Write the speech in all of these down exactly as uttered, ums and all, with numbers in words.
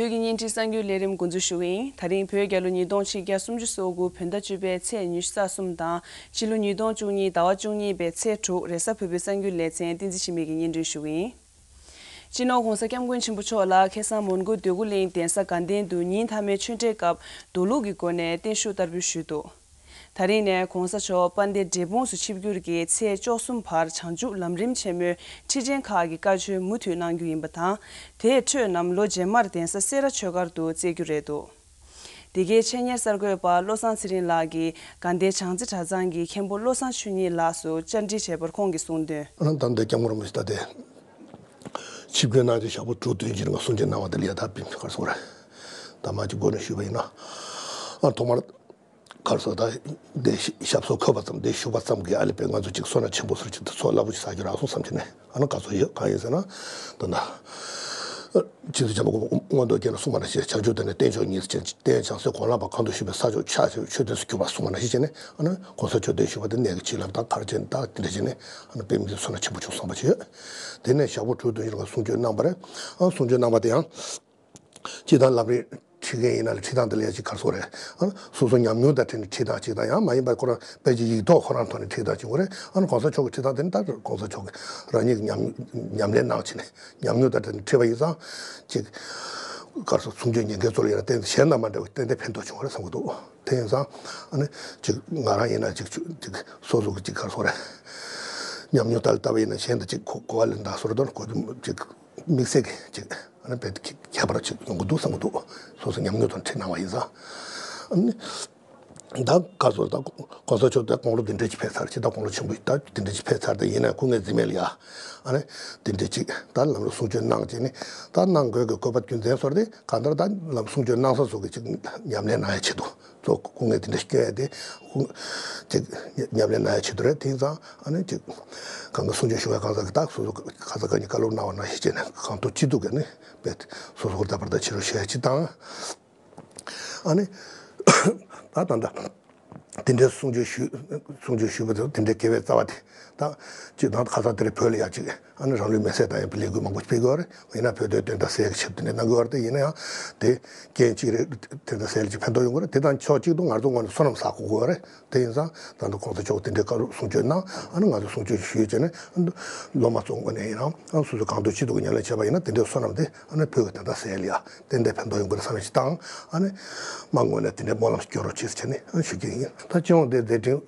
བོད་ཀྱི་བརྙན་འཕྲིན་གསར་འགྱུར་ལས་རིམ་འགོ་འཛུགས་ཞུ་གི་ཡིན། ད་རིང་བོད་རྒྱལ་ལོ་ཉིས་སྟོང་ཆིག་བརྒྱ་སུམ་ཅུ་སོ་དགུ་བོད་ཟླ་བཅུ་པའི་ཚེས་ཉི་ཤུ་རྩ་གསུམ་དང་། ཕྱི་ལོ་ཉིས་སྟོང་བཅུ་གཉིས་ཟླ་བ་བཅུ་གཉིས་པའི་ཚེས་དྲུག་རེས་གཟའ་ཕུར་བུའི་གསར་འགྱུར་ལེ་ཚན་བསྟན་འཛིན་འཆི་མེད་ཀྱིས་སྙན་སྒྲོན་ཞུ་གི་ཡིན། སྤྱི་ནོར་༸གོང་ས་༸སྐྱབས་མགོན་ཆེན་པོ་མཆོག་ལ་ཁ་སང་མོན་གྷོ་འདོད་རྒུ་གླིང་གདན་ས་དགའ་ལྡན་དུ་ཉིན་མཐའ་མའི་ཆོས་འབྲེལ་སྐབས་མདོ་ལུགས་ཀྱི་སྒོ་ནས་བརྟན་བཞུགས་བསྟར་འབུལ་ཞུས་འདུག། ད་རིང་ནས་༸གོང་ས་མཆོག་དཔལ་ལྡན་འབྲས་སྤུངས་སུ་ཆིབས་བསྒྱུར་གྱིས་ཚེས་བཅུ་གསུམ་བར་བྱང་ཆུབ་ལམ་རིམ་ཆེན་མོའི་ཁྲིད་ཆེན་ཁག་གི་བཀའ་ཆོས་མུ་མཐུད་གནང་རྒྱུ་ཡིན་པ་དང་། དེའི་ཁྲོད་ནམ་ལོ་རྗེས་མར་གདན་ས་སེ་ར་ཆོས་སྒར་དུ་སྩལ་རྒྱུ་རེད་འདུག། འདི་གའི་འཆད་ཉན་གསར་འགོད་པ་བློ་བཟང་ཚེ་རིང་ལགས་ཀྱིས་དགའ་ལྡན་བྱང་རྩེ་གྲྭ་ཚང་གི་མཁན་པོ་བློ་བཟང་ཆོས་ཉིད་ལགས་སུ་བཅར་འདྲི་བྱས་པར་ཁོང་གིས་གསུངས་དོན། ཨ་ད་ལྟ་སྐྱབས་མགོན་རིན་པོ་ཆེ་ད་ལྟ་ཆིབས་བསྒྱུར་གནང་རྗེས་ཞག་པོ་དྲུག་བདུན་ཅིག་རིང་གསུང་ཆོས་གནང་བ་དེ་ལ་ཡ་ད་བིམ་གར་སོང་རེད། ད་མ་ཅིག་སྒོ་ནས་ཞུས་པ་ཡིན་ན། ཨ་ཐོག་མར་གར་སོང་ད་དེ་ཞབས་སོར་འཁོད་པ་ཙམ་དེ་ཞུ་བ་ཙམ་གྱིས་ཨ་ལེ་པས་ང་ཚོ་ཅིག་བསོད་ནམས་ཆེན་པོ་ཟེར་ཅིག་ད་ཚོགས་རླབས་པོ་ཅིག་བསགས་རྒྱུ་རག་སོང་བསམ་གྱི་ནས། ཨ་ནི་ག་ཚོད་ཡོད་གང་ཡིན་ཟེར་ན། ད་ལྟ་རྗེ་བཙུན་བྱམས་པ་མངོན་རྟོགས་རྒྱན་ལ་གསུངས་པ་ནང་བཞིན་བྱང་ཆུབ་བདེ་གནས་རྟེན་མཆོག་ཉིད་ཅེས་རྟེན་བྱང་སེམས་གོ་ལ་པ་གང་དུ་བཞུགས་པའི་ས་ཕྱོགས་ཕྱག་བྱ་བའི་མཆོད་རྟེན་སུ་གྱུར་པར་གསུངས་པ་ནང་བཞིན་བྱས་ནས། ཨ་ནི་༸གོང་ས་མཆོག་འདིར་བཞུགས་པ་དེ་གནས་ཀྱི་བྱིན་རླབས་དང་གར་ཆེན་དང་དེ་འདྲ་བྱས་ནས། ཨ་ནི་དཔེ་མི་སྲིད་བསོད་ནམས་ཆེན་པོ་བྱུང་བསམ་པ་ཅིག་ཡོད། དེ་ནས་ཞག་པོ་དྲུག་བདུན་ཅིག་ལ་གསུང་ཆོས་གནང་བ་རེད། ཨ་གསུང་ཆོས་གནང་བ་དེ་ཡང་། སྤྱིར་བཏང་ལམ་རིམ་ཁྲིད་མཁན་ཡིན་ན་ལ་ཁྲིད་སྟངས་དེ་ལ་ཡ་གཅིག་གར་སོང་རེད། ཨ་སོ་སོ་ཉམས་མྱོང་དང་འབྲེལ་ནས་ཁྲིད་སྟངས་གཅིག་དང་། ཡང་མ་ཡིན་པར་ཁོ་རང་དཔེ་ཆ་ཡིག་ཐོག་ཁོ་རང་ཐོག་ནས་ཁྲིད་སྟངས་གཅིག་ཡོད་རེད། ཨ་ནི་༸གོང་ས་མཆོག་གི་ཁྲིད་སྟངས་དེ་ནི་ད་༸གོང་ས་མཆོག་གི་རང་ཉིད་ཀྱི་ཉམས་ཉམས་ལེན་གནང་བྱས་ནས་ཉམས་མྱོང་དང་འབྲེལ་ནས་ཁྲིད་པ་ཡིན་ཙང་། གཅིག་གར་སོང་གསུང་ཆོས་ཉན་མཁན་ཚོ་ལ་ཡང་ཏན་གཞན་དང་མ་འདྲ་བའི་ཏན་ཏན་ཕན་ཐོགས་བྱུང་བ་རེད་བསམ་གྱི་འདུག། དེ་ཡིན་ཙང་ཨ་ནི་གཅིག་ང་རང་ཡིན་ན་གཅིག་གཅིག་སོ་སོ་གི་གཅིག་གར་སོང་རེད། ཉམས་མྱོང་ལྟར་ལྟ་བ་ཡིན་ན་གཞན་དང་གཅིག་གོ་གོ་བ་ལེན་སྟངས་སོར་དོན་གོ་རྒྱུ་གཅིག་དམིགས་བསལ་གྱི་ཅིག་ཨ་ནི་རྦད་དེ་ཁྱད་པར་ཅིག་ཡོང་གི་འདུག་བསམ་གྱི་འདུག། སོ་སོ་ཉམས་མྱོང་དང་འཁྲིལ་གནང་བ་ཡིན་ཙང་། ཨ་ནི་ད་ག་ཚོད་ད་༸གོང་ས་མཆོག་ད་དགུང་ལོ་འདི་འདྲ་ཅིག་ཕེབས་ཚར། ཅིག་ད་དགུང་ལོ་ཆེན་པོ་ད་འདི་འདྲ་ཅིག་ཕེབས་ཚར་ཏེ་ཡིན་ན་སྐུ་ངལ་འཛེམས་མེད་ལ་ཡ། ཨ་ནི་འདི་འདྲ་ཅིག་ད་ལམ་ལུགས་གསུང་ཆོས་གནང་བྱས་ནས་ད་གནང་དགོས་ཀྱི་དགོས་པ་རྒྱུ་མཚན་སོར་དེ་གང་ལྟར་ད་ལམ་གསུང་ཆོས་གནང་ས་སོགས་ཀྱི་ཅིག་ཉམས་ལེན་གནང་ཡ་ཆེད་དུ། གཙོ་སྐུ་ངལ་དེ་འདྲ་སྐྱོན་ཡ་དེ་ཅིག་ཉམས་ལེན་གནང་ཡ་ཆེད་དུ་རེད། དེ་ཡིན་ཙང་ཨ་ནི་ཅིག་གང་ག་གསུང་ཆོས་ཞུ་བའི་གང་ཟག་གི་ད་སོ་སོ་ག་ས་ག་ནས་བཀའ་སློབ་གནང་བ་ནང་བཞིན་བྱས་ནས་གང་ཐུབ་ཅི་ཐུབ་ཀྱིས་ནི་རྦད་སོ་སོ་ཧུར་ཐག་པར་ཐག་བྱེད་རོགས་ཞུ་ཡ་ཅིག་དང་། ཨ་ནི་ད་ད་ད་དེ་འདྲའི་གསུང་ཆོས་ཞུ་གསུང་ཆོས་ཞུས་པ་དེ་དེ་འདྲའི་དགེ་བའི་རྩ་བ་དེ་ད་སྤྱིར་བཏང་ཁ་སང་དེ་རིང་བོད་ལ་ཡ་ཅིག་ཨ་ནི་རང་ལུས་མེར་སྲེག་བཏང་ཡག་གི་ལས་འགུལ་མང་པོ་སྤེལ་གྱི་ཡོད་རེད། ཡིན་ན་བོད་དོན་དོན་དག་སེལ་གྱི་ཆེད་དུ་ནས་གནང་གི་ཡོད་རེད་དེ། ཡིན་ན་ཡང་དེ་རྐྱེན་གཅིག་རེད། དོན་དག་སེལ་གྱི་ཕན་ཐོགས་ཡོང་གི་རེད། དེ་དང་ཕྱོགས་གཅིག་ཏུ་ང་ཚོ་ངོས་ནས་བསོད་ནམས་བསགས་དགོས་ཀྱི་ཡོད་རེད། དེ་ཡིན་ཙང་ད་ལྟ་༸གོང་ས་མཆོག་དེ་འདྲའི་བཀའ་སློབ་གསུང་ཆོས་གནང་། ཨ་ནི་ང་ཚོ་གསུང་ཆོས་ཞུས་བྱས་ནས་སློབ་མ་ཚོ་ངོས་ནས་ཡིན་ནའང་ཨ་སོ་སོ་གང་ཐུབ་ཅི་ཐུབ་ཀྱི་ཉམས་ལེན་བྱས་པ་ཡིན་ན་དེ་འདྲའི་བསོད་ནམས་དེ་ཨ་ནི་བོད་ཀྱི་དོན་དག་སེལ་ཡ་ཏན་ཏན་ཕན་ཐོགས་ཡོང་གི་རེད་བསམ་ཡ་ཞིག་དང་། ཨ་ནི་དམངས་ངོས་ནས་དེ་འདྲའི་སྨོན་ལམ་སྐྱོན་རོགས་བྱེད་ཟེར་བྱས་ནས་ཨ་ནི་ཞུ་གི་ཡིན། ད་སྤྱི་ཡོངས་དེ་མཛད་འཕྲིན་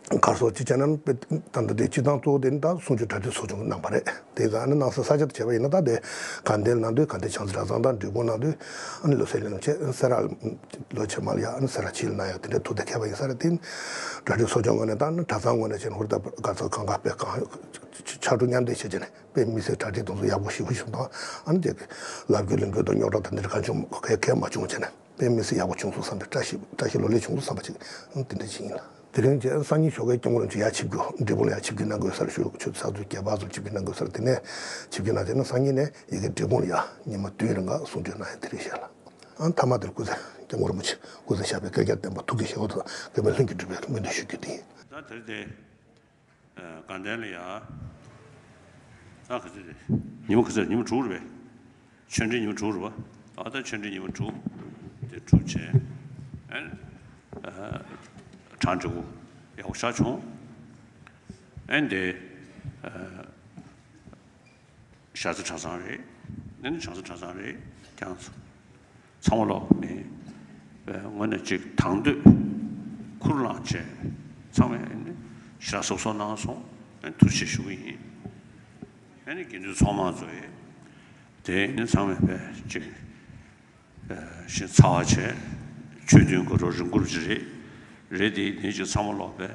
གར་སོང་ཅི་བྱས་ན་ད་ལྟ་དེ་སྤྱི་བཏང་གཙོ་བོ་དེ་ནི་ད་གསུང་ཆོས་གྲ་སྒྲིག་ཚོགས་ཆུང་གིས་གནང་བ་རེད། དེ་ཡིན་ཙང་ཨ་ནི་གནང་ས་ས་ཆ་དེ་བྱས་པ་ཡིན་ན་ད་དེ་དགའ་ལྡན་གནང་དུས་དགའ་ལྡན་བྱང་རྩེ་གྲྭ་ཚང་དང་འབྲས་སྤུངས་གནང་དུས་ཨ་ནི་ལོ་སེ་ལེ་ལ་བྱས་སེ་ར་ལོ་ཆེ་མ་ལ་ཡ་ཨ་ནི་སེ་ར་བྱེས་ལ་གནང་ཡ་དེ་འདྲའི་ཐུགས་གཏན་འཁེལ་བ་ཡིན་ས་རེད། དེ་ནི་གྲ་སྒྲིག་ཚོགས་ཆུང་ངོས་ནས་ད་ནི་གྲྭ་ཚང་ངོས་ནས་བྱས་ན་ཧུར་ཐག་ག་ཚོད་གང་ག་དཔེ་གང་ཕྱར་གྲུ་མཉམ་འདེགས་བྱས་བྱས་ནས་དཔེ་མི་སྲིད་གྲ་སྒྲིག་དེ་ཚོ་ཡག་པོ་ཞེ་པོ་བྱུང་དང་། ཨ་ནི་དེ་ལབ་རྒྱུ་གླེང་རྒྱུ་དང་རྙོག་དྲ་དང་འདི་འདྲ་གང་བྱུང་གལ་གལ་མ་བྱུང་བྱས་ནས་དཔེ་མི་སྲིད་ཡག་པོ་བྱུང་སོང་བསམ་པའི་བཀྲ་ཤིས་བཀྲ་ཤིས་ལོ་ལེགས་བྱུང་སོང་བསམ་པ་ཅིག་ཨ་ནི་དེ་འདྲ་ཅིག་ཡིན་ལ། དེ་རིང་གྱི་སང་ཉིན་ཞོགས་ཀས་སྐྱབས་མགོན་རིན་པོ་ཆེ་ཡར་ཆིབས་བསྒྱུར་འབྲས་སྤུངས་ལ་ཡར་ཆིབས་བསྒྱུར་གནང་དགོས་སར་ཞུ་ཆུ་ཚོད་བརྒྱད་པ་ཙམ་ཆིབས་བསྒྱུར་གནང་དགོས་སར། དེ་ནས་ཆིབས་བསྒྱུར་གནང་བྱས་ན་སང་ཉིན་ནས་ཡ་གི་འབྲས་སྤུངས་ལ་ཡ་ཉི་མ་བདུན་རིང་ག་གསུང་ཆོས་གནང་ཡ་དེ་རེད་ཤག་ལ། ཨ་མཐའ་མ་དེར་སྐུ་ཚེ་སྐྱབས་མགོན་རིན་པོ་ཆེ་སྐུ་ཚེ་ཞབས་པད་བསྐལ་བརྒྱར་བརྟན་པ་ཐུགས་ཀྱི་བཞེད་དགོངས་དང་དགེ་འཕེལ་ལྷུན་གྱིས་གྲུབ་པའི་སྨོན་འདུན་ཞུ་རྒྱུ་དེ་ཡིན། ད་དེར་དེ། དགའ་ལྡན་ལ་ཡ། ད་ག་ཚོད་རེད། ཉི་མ་ག་ཚོད་རེད། ཉི་མ་དྲུག་རེད་པས། ཆོས་འབྲེལ་ཉི་མ་དྲུག་རེད་པ། ཨ་ད་ཆོས་འབྲེལ་ཉི་མ་དྲུག་དེ་གྲུབ་བྱས། ཨ་གྲ་སྒྲིག་གུ་ཡག་པོ་ཞེ་དྲག་བྱུང་། ཨ་འདི། ཨ་ཞག་རྩི་གྲྭ་ཚང་རེད། ཨ་ནི་བྱང་རྩེ་གྲྭ་ཚང་རེད། ཀྱང་། ཚང་མ་ལོག་ནས་ངོས་ནས་ཅིག་དང་དོད་ཁུར་བླངས་བྱས་ཚང་མས་ནི་ཞེ་དྲག་གཟབ་གཟབ་གནང་སོང་། ཐུགས་རྗེ་ཆེ་ཞུ་གི་ཡིན། ཨ་ནི་དགེ་འདུན་ཚང་མ་ཚོ་ཡིས་དེ་ནི་ཚང་མས་དཔེ་ཅིག་ཞིང་ཚ་བ་བྱས་ཆོས་འདོན་དགོས་རོགས་རིང་པོར་ཅིག་རེད། རེད་དེ་ནི་ཅིག་ཚང་མ་ལོག་པས།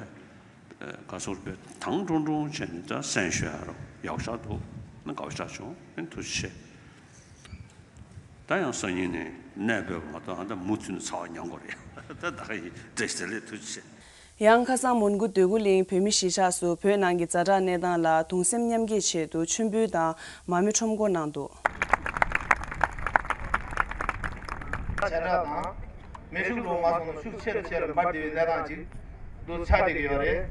ག་ཚོད་པའི་དང་ཀྲུང་ཀྲུང་བྱས་ནས་ད་གསན་ཞུ་ཡ་རོགས་ཡག་ཤག་འདུག་ན་དགའ་པོ་ཞེ་དྲག་བྱུང་། ཨེ་ཐུགས་རྗེ་ཆེ། ད་ཡང་སང་ཉིན་ནས་གནས་སྤོས་པ་མ་གཏོགས་ཨ་ད་མུ་མཐུད་ནས་ཚ་བ་མྱང་དགོས་རེད། ད་ད་ག་ཡིན་བཀྲ་ཤིས་བདེ་ལེགས་ཐུགས་རྗེ་ཆེ། ཡང་ཁ་སང་མོན་གྷོ་འདོད་རྒུ་གླིང་བོད་མི་གཞིས་ཆགས་སུ་བོད་ནང་གི་ཛ་དྲག་གནས་སྟངས་ལ་གདུང་སེམས་མཉམ་སྐྱེད་ཆེད་དུ་མཆོད་འབུལ་དང་མར་མེ་ཁྲོམ་སྐོར་གནང་འདུག། ཛ་དྲག་དང་། མེ་ཤུགས་འགྲོ་མ་སོང་ན་ཤུགས་ཆེ་རུ་ཆེ་རུ་འབར་བསྡད་པའི་གནས་སྟངས་ཅིག་ཏུ་ཆགས་བསྡད་ཀྱི་ཡོད་རེད།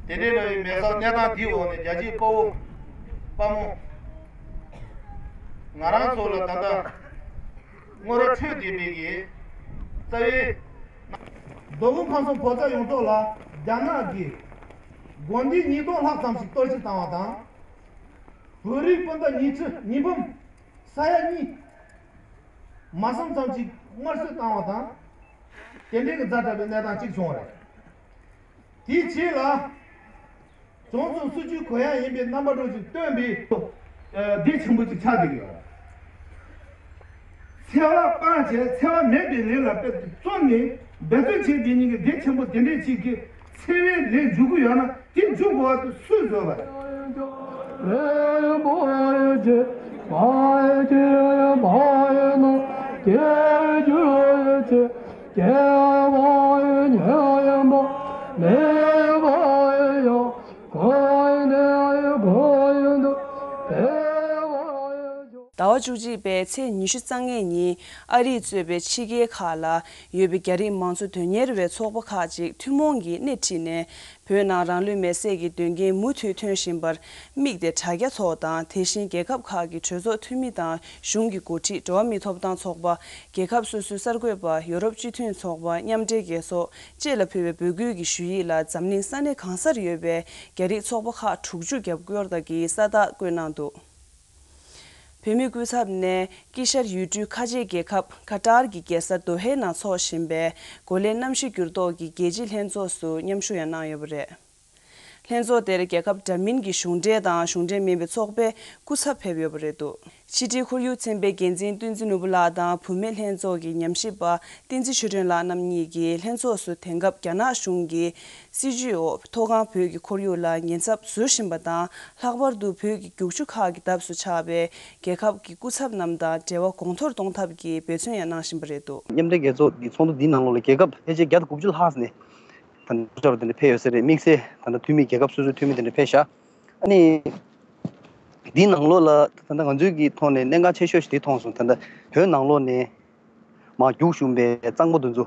དེ་འདྲའི་ལོ་ཡི་མེ་གསར་གནས་སྟངས་འདིའི་འོག་ནས་རྒྱལ་གཅེས་དཔའ་བོ་དཔའ་མོ་ ང་རང་ཚོ་ལ་ད་ལྟ་དངུལ་རོགས་འཕྲོད་བསྡད་པའི་གི་རྩ་བའི་མདོ་དབུས་ཁམས་གསུམ་ཕོ་གསར་ཡོངས་རྫོགས་ལ་རྒྱ་ནག་གི་དགོན་སྡེ་ཉིས་སྟོང་ལྷག་ཙམ་ཞིག་གཏོར་བཤིག་བཏང་བ་དང་། བོད་རིགས་སྤུན་ཟླ་ཉི་ཁྲི་ཉི་འབུམ་ས་ཡ་གཉིས་མ་ཟིན་ཙམ་ཞིག་དམར་གསོད་བཏང་བ་དང་། དེ་འདྲའི་གི་ཛ་དྲག་པའི་གནས་སྟངས་གཅིག་བྱུང་བ་རེད། དེའི་རྗེས་ལ། བྱང་ཕྱོགས་སྲིད་ཇུས་གུ་ཡངས་ཡིན་པའི་རྣམ་པ་འདྲ་ཞིག་སྟོན་པའི་ཨ་སྡེ་ཆེན་པོ་ཅིག་ཆགས་བསྡད་ཡོད། འཚེ་བ་སྤངས་བྱས་འཚེ་བ་མེད་པའི་ལས་ལ་དཔེ་བརྩོན་ནས་འབད་བརྩོན་བྱེད་མཁན་གྱི་སྡེ་ཆེན་པོ་དེ་འདྲས་ཅིག་གིས་འཚེ་བའི་ལས་འཇུག་གི་ཡོད་ན་དེ་འཇུག་དགོས་པ་དེ་སུས་བཟོས་པ་རེད། ཟླ་བ་བཅུ་གཅིག་པའི་ཚེས་ཉི་ཤུ་རྩ་ལྔའི་ཉིན་ཨ་རིས་གཙོས་པའི་ཕྱི་རྒྱལ་ཁག་ལ་ཡོད་པའི་རྒྱ་རིགས་མང་གཙོ་དོན་གཉེར་བའི་ཚོགས་པ་ཁག་ཅིག་ཐུན་མོང་གིས་སྣེ་ཁྲིད་ནས། བོད་ནང་རང་ལུས་མེར་སྲེག་གི་དོན་རྐྱེན་མུ་མཐུད་ཐོན་བཞིན་པར་དམིགས་ཏེ་དྲ་རྒྱ་ཐོག་དང་། དེ་བཞིན་རྒྱལ་ཁབ་ཁག་གི་གྲོས་ཚོགས་འཐུས་མི་དང་གཞུང་གི་འགོ་ཁྲིད། འགྲོ་བ་མིའི་ཐོབ་ཐང་ཚོགས་པ། རྒྱལ་ཁབ་སོ་སོའི་གསར་འགོད་པ། ཡོ་རོབ་སྤྱི་མཐུན་ཚོགས་པ། མཉམ་འབྲེལ་རྒྱལ་ཚོགས་བཅས་ལ་ཕུལ་བའི་འབོད་སྐུལ་གྱི་ཞུ་ཡིག་ལ་འཛམ་གླིང་ས་གནས་གང་སར་ཡོད་པའི་རྒྱ་རིགས་ཚོགས་པ་ཁག་དྲུག་ཅུ་བརྒྱབ་སྐོར་དག་གིས་ས་རྟགས་བཀོད་གནང་འདུག་བོད་མིའི་སྐུ་ཚབ་ནས་དཀྱིལ་ཤར་ཡུལ་གྲུའི་ཁ་ཆེའི་རྒྱལ་ཁབ་ཀ་ཏར་གྱི་རྒྱལ་ས་དོ་ཧའི་ནང་འཚོགས་བཞིན་པའི་གོ་ལའི་གནམ་གཤིས་འགྱུར་ལྡོག་གི་རྒྱལ་སྤྱིའི་ལྷན་ཚོགས་སུ་མཉམ་ཞུགས་ཡང་གནང་ཡོད་པ་རེད། ལྷན་ཚོགས་དེར་རྒྱལ་ཁབ་འདྲ་མིན་གྱི་གཞུང་འབྲེལ་དང་གཞུང་འབྲེལ་མིན་པའི་ཚོགས་པའི་སྐུ་ཚབ་ཕེབས་ཡོད་པ་རེད་འདུག་ཕྱི་དྲིལ་ཁོར་ཡུག་ཚན་པའི་འགན་འཛིན་བསྟན་འཛིན་ནོར་བུ་ལགས་དང་བུད་མེད་ལྷན་ཚོགས་ཀྱི་ཉམས་ཞིབ་པ་བསྟན་འཛིན་ཆོས་སྒྲོན་ལགས་རྣམ་གཉིས་ཀྱིས་ལྷན་ཚོགས་སུ་དེང་སྐབས་རྒྱ་ནག་གཞུང་གི་སྲིད་ཇུས་འོག་མཐོ་སྒང་བོད་ཀྱི་ཁོར་ཡུག་ལ་ཉེན་ཚབས་བཟོ་བཞིན་པ་དང་། ལྷག་པར་དུ་བོད་ཀྱི་རྒྱུག་ཆུ་ཁག་གི་འདབས་སུ་ཆགས་པའི་རྒྱལ་ཁབ་ཀྱི་སྐུ་ཚབ་རྣམས་དང་འབྲེལ་བ་གོང་མཐོར་གཏོང་ཐབས་ཀྱི་འབད་བརྩོན་ཡང་གནང་བཞིན་པ་རེད་འདུག་མཉམ་འབྲེལ་རྒྱལ་ཚོགས་ཀྱི་ཚོགས་འདུ་འདིའི་ནང་ལོགས་ལ་རྒྱལ་ཁབ་ཕལ་ཆེར་བརྒྱ་དང་དགུ་བཅུ་ལྷག་ནས་ད་ལྟ་དེ་འདྲ་བ་དེ་འདྲ་ཕེབས་ཡོད་ས་རེད། དམིགས་བསལ་ད་ལྟ་འཐུས་མི་རྒྱལ་ཁབ་སོ་སོའི་འཐུས་མི་དེ་འདྲ་ཕེབས་ཤག་ཨ་ནི་འདིའི་ནང་ལོགས་ལ་ད་ལྟ་ང་ཚོའི་གི་ཐོག་ནས་གནད་འགག་ཆེ་ཤོས་ཤིག་དེ་མཐོང་སོང་། ད་ལྟ་བོད་ནང་ལོགས་ནས་མར་རྒྱུགས་ཞུགས་པའི་གཙང་པོ་དེ་ཚོ་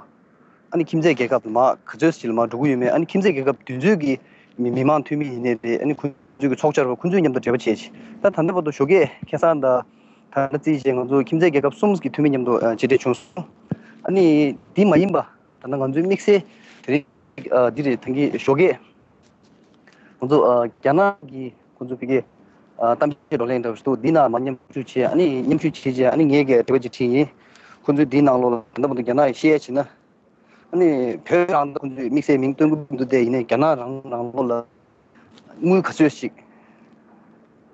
ཨ་ནི་ཁྱིམ་མཚེས་རྒྱལ་ཁབ་ལ་མར་ག་ཚོད་ཅིག་ལ་མར་འགྲོ་གི་ཡོད་མེད། ཨ་ནི་ཁྱིམ་མཚེས་རྒྱལ་ཁབ་དེ་ཚོའི་གི་མི་མི་མང་འཐུས་མི་ཡིན་ནའི་རེད། ཨ་ནི་ཁོང་ཚོའི་གི་ཚོགས་བཅར་བ་ཁོང་ཚོའི་མཉམ་དུ་འབྲེལ་བ་བྱས་ཤིང་། ད་ད་ལྟ་བར་དུ་ཞོགས་ཀས་ཁ་སང་དང་ད་ལྟ་རྩིས་བྱས་ང་ཚོ་ཁྱིམ་མཚེས་རྒྱལ་ཁབ་གསུམ་གི་འཐུས་མི་མཉམ་དུ་ཨ་མཇལ་འཕྲད་བྱུང་སོང་། ཨ་ནི་འདི་མ་ཡིན་པ་ད་ལྟ་ང་ཚོའི་དམིགས་བསལ་དེ་རིང་ཨ་འདི་རེད། ད་གིན་ཞོགས་ཀས་ཁོང་ཚོ་ཨ་རྒྱ་ནག་གི་ཁོང་ཚོ་ཕ་གིར་ཨ་གཏམ་བཤད་བགྲོ་གླེང་འདྲ་བོ་ཞིག་འདུག་འདི་ནང་མར་མཉམ་ཞུགས་བྱས། ཨ་ནི་མཉམ་ཞུགས་བྱས་རྗེས་ཨ་ནི་ངས་ཀྱི་དྲི་བ་ཅིག་དྲིས་ཡིན། ཁོང་ཚོས་འདིའི་ནང་ལོགས་ལ་ད་ལྟ་བར་དུ་རྒྱ་ནག་གིས་བཤད་ཡ་བྱས་ན། ཨ་ནི་བོད་རང་ད་ཁོང་ཚོས་དམིགས་བསལ་མིང་སྟོན་གྱི་མི་འདུག་སྟེ། ཡིན་ནའི་རྒྱ་ནག་རང་རང་ལོགས་ལ་དངུལ་ག་ཚོད་ཞིག་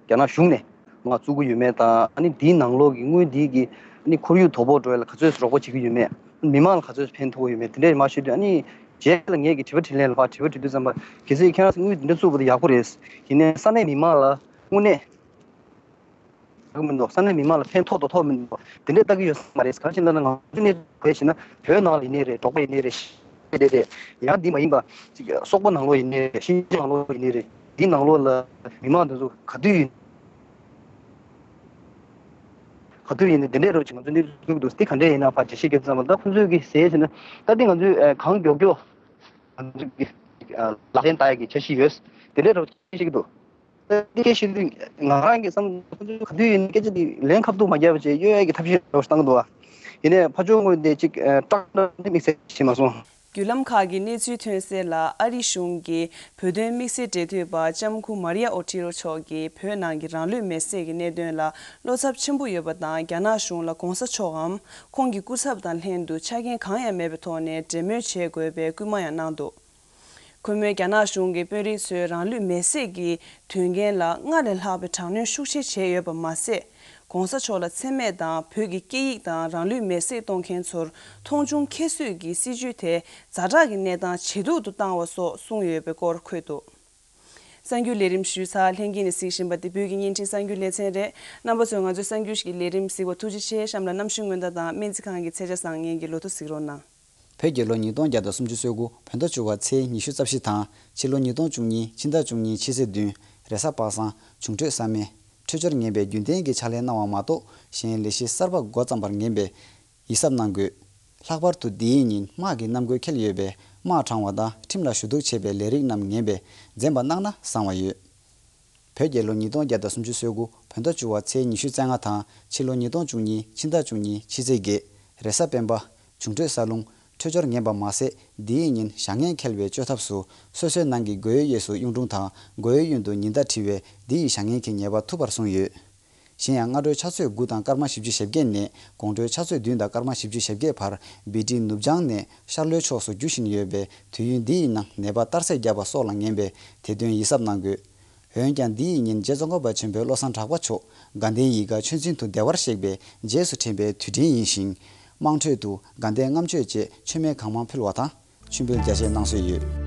རྒྱ་ནག་གཞུང་ནས་མར་བཙུགས་ཀྱི་ཡོད་མེད་དང་། ཨ་ནི་འདིའི་ནང་ལོགས་ཀྱི་དངུལ་འདི་གིས་ཨ་ནི་ཁོར་ཡུག་དོ་ཕོག་འགྲོ་ཡ་ལ་ག་ཚོད་རོགས་པ་བྱེད་ཀྱི་ཡོད་མེད། མི་མང་ལ་ག་ཚོད་ཕན་ཐོགས་ཀྱི་ཡོད་མེད། དེ་འདྲས་མར་ཞུས་དུས། ཨ་ནི་རྗེས་ལ་ངས་ཀྱི་དྲི་བ་དྲིས་ལན་ལ་ཕར་དྲི་བ་དྲི་དུས་ཙམ་པ། གལ་སྲིད་ཁྱེད་རང་ཚོ་དངུལ་འདི་འདྲ་བཙུགས་པ་དེ་ཡག་པོ་རེད། ཡིན་ནའི་ས་གནས་མི་མང་ལ་དངོས་གནས་ཡག་མི་འདུག་ས་གནས་མི་མང་ལ་ཕན་ཐོགས་དང་ཐོགས་མི་འདུག་དེ་འདྲས་ལྟ་གི་ཡོད་ས་མ་རེད། གང་ཞིག་ལབ་ན་ང་ཚོའི་གནས་ཚུལ་བྱས་ན་བོད་ནང་ལ་ཡིན་ནའི་རེད། འབྲོག་པ་ཡིན་ནའི་རེད། རེད་རེད། ཡང་འདི་མ་ཡིན་པ་ཅིག་སོག་པོ་ནང་ལོགས་ཡིན་ནའི་རེད། ཤིན་ཅང་ནང་ལོགས་ཡིན་ནའི་རེད། འདི་ནང་ལོགས་ལ་མི་མང་དེ་ཚོ་ག་དུས་ཡིན། ག་དུས་ཡིན་ནའི་དེ་འདྲས་རོགས་ཅིག་ང་ཚོ་གནས་ཚུལ་འདུག་འདུག་དེ་ག་འདྲས་ཡིན་ན་ཕར་འགྲེལ་བཤད་རྒྱག་ཙམ་པ། ད་ཁོང་ཚོས་ཀྱི་ཟེར་བྱས་ན་ད་འདི་ང་ཚོས་གང་མགྱོགས་མགྱོགས་ང་ཚོས་ཀྱི་ལག་ལེན་བསྟར་ཡ་གི་འཆར་གཞི་ཡོད། དེ་འདྲས་རོགས་ཅིག་བཤད་ཀྱི་འདུག་དེ་སྐད་བཤད་དུས་ང་རང་གི་བསམ་བློ་ཁོང་ཚོས་ག་དུས་ཡིན་ནའི་སྐད་ཆ་འདི་ལན་ཁ་ཐུག་མ་རྒྱབ་བྱས་གཡོལ་ཡ་གི་ཐབས་ཤེས་རོགས་བཏང་གི་འདུག་ཨ། ཡིན་ནའི་ཕར་ཕྱོགས་ངོས་ནས་ཅིག་སྐྲག་སྣང་འདི་དམིགས་བསལ་བྱེད་མ་སོང་། བརྒྱུད་ལམ་ཁག་གི་གནས་ཚུལ་ཐོན་གསལ་ལ། ཨ་རི་གཞུང་གི་བོད་དོན་དམིགས་བསལ་འབྲེལ་མཐུད་པ་ལྕམ་སྐུ་མཱ་རི་ཡ་ཨོ་ཏི་རོ་མཆོག་གིས་བོད་ནང་གི་རང་ལུས་མེར་སྲེག་གི་གནད་དོན་ལ་བློ་འཚབ་ཆེན་པོ་ཡོད་པ་དང་། རྒྱ་ནག་གཞུང་ལ་༧གོང་ས་མཆོག་གམ་ཁོང་གི་སྐུ་ཚབ་དང་ལྷན་དུ་ཆ་རྐྱེན་གང་ཡང་མེད་པའི་ཐོག་ནས་འབྲེལ་མོལ་བྱེད་དགོས་པའི་སྐུལ་མ་ཡང་གནང་འདུག་ཁོ་མོས་རྒྱ་ནག་གཞུང་གི་དཔོན་རིགས་ཚོས་རང་ལུས་མེར་སྲེག་གི་དོན་རྐྱེན་ལ་སྔར་ལས་ལྷག་པའི་དྲག་གནོན་ཤུགས་ཆེ་བྱས་ཡོད་པ་མ་ཟད། ༧གོང་ས་མཆོག་ལ་མཚན་སྨད་དང་བོད་ཀྱི་སྐད་ཡིག་དང་རང་ལུས་མེར་སྲེག་གཏོང་མཁན་ཚོར་མཐོང་ཆུང་ཁྱད་གསོད་ཀྱི་སྲིད་ཇུས་དེ་ཛ་དྲག་གི་གནས་སྟངས་ཇེ་སྡུག་ཏུ་བཏང་བ་སོགས་གསུངས་ཡོད་པའི་སྐོར་འཁོད་འདུག་གསར་འགྱུར་ལས་རིམ་ཞུས་ཚར། ལྷན་རྒྱས་ནས་གཟིགས་བཞིན་པ་འདི་བོད་ཀྱི་བརྙན་འཕྲིན་གསར་འགྱུར་ལེ་ཚན་རེད། རྣམ་པ་ཚོས་ང་ཚོའི་གསར་འགྱུར་ཞིག་གི་ལས་རིམ་གཟིགས་པར་ཐུགས་རྗེ་ཆེ། གཤམ་ལ་གནམ་གཤིས་སྔོན་བརྡ་དང་སྨན་རྩིས་ཁང་གི་ཚེས་ཆ་བཟང་ངན་གྱི་ལོ་ཐོ་གཟིགས་རོགས་གནང་། བོད་རྒྱལ་ལོ་ཉིས་སྟོང་བརྒྱ་དང་སུམ་ཅུ་སོ་དགུ་བོད་ཟླ་བཅུ་པ་ཚེས་ཉི་ཤུ་རྩ་བཞི་དང་ཕྱི་ལོ་ཉིས་སྟོང་བཅུ་གཉིས་ཕྱི་ཟླ་བཅུ་གཉིས་ཕྱི་ཚེས་བདུན་རེས་གཟའ་པ་སངས་འབྱུང་འཕྲོད་གཟའ་མི་འཕྲོད་སྦྱོར་ངན་པའི་རྒྱུན་ལྡན་གྱི་ཕྱག་ལས་གནང་བ་མ་གཏོགས་གཞན་ལས་གཞི་གསར་པ་འགོ་བརྩམས་པར་ངན་པས་ཡིད་གཟབ་གནང་དགོས། ལྷག་པར་དུ་འདིའི་ཉིན་དམག་གི་རྣམ་འགྱུར་འཁེལ་ཡོད་པས་དམག་དྲངས་པ་དང་ཁྲིམས་ལ་ཞུ་གཏུག་བྱེད་པའི་ལས་རིགས་རྣམས་ངན་པས་འཛེམ་པ་གནང་ན་བཟང་བ་ཡོད། བོད་རྒྱལ་ལོ་ཉིས་སྟོང་བརྒྱ་དང་སུམ་ཅུ་སོ་དགུ་བོད་ཟླ་བཅུ་བ་ཚེས་ཉི་ཤུ་རྩ་ལྔ་དང་ཕྱི་ལོ་ཉིས་སྟོང་བཅུ་གཉིས་ཕྱི་ཟླ་བཅུ་གཉིས་ཕྱི་ཚེས་བརྒྱད། རེས་གཟའ་སྤེན་པ། འབྱུང་འཕྲོད་ས་རླུང་། འཕྲོད་སྦྱོར་ངན་པ་མ་ཟད་འདི་ཡི་ཉིན་བྱ་ངན་འཁེལ་བའི་གཅོད་ཐབས་སུ་སོ་སོའི་ནང་གི་སྒོའི་གཡས་སུ་གཡུང་དྲུང་དང་སྒོའི་གཡོན་དུ་ཉི་ཟླ་བྲི་བས་འདི་ཡི་བྱ་ངན་གྱི་ཉེས་པ་ཐུབ་པར་གསུངས་ཡོད། གཞན་ཡང་སྔ་དྲོའི་ཕྱག་ཚོད་དགུ་དང་སྐར་མ་བཞི་བཅུ་ཞེ་བརྒྱད་ནས་དགོང་དྲོའི་ཕྱག་ཚོད་བདུན་དང་སྐར་མ་བཞི་བཅུ་ཞེ་བརྒྱད་བར་སྦི་ཏི་ནུབ་བྱང་ནས་ཤར་ལྷོའི་ཕྱོགས་སུ་རྒྱུ་བཞིན་ཡོད་པས་དུས་ཡུན་འདི་ཡི་ནང་ནད་པ་གཏར་སྲེག་བརྒྱབ་པ་སོགས་ལ་ངན་པས་དེ་དོན་ཡིད་གཟབ་གནང་དགོས། འོན་ཀྱང་འདི་ཡི་ཉིན་རྗེ་ཙོང་ཁ་པ་ཆེན་པོའི་བློ་བཟང་གྲགས་པ་མཆོག་དགའ་ལྡན་ཡིད་དགའ་ཆོས་འཛིན་དུ་བདེ་བར་གཤེགས་པའི་རྗེས་སུ་དྲན་པའི་དུས་དྲན་ཡིན་ཞིང་། དམངས་ཁྲོད་དུ་དགའ་ལྡན་ལྔ་མཆོད་ཅེས་མཆོད་མེ་གང་མང་ཕུལ་བ་དང་མཆོད་འབུལ་རྒྱ་ཆེ་གནང་སྲོལ་ཡོད།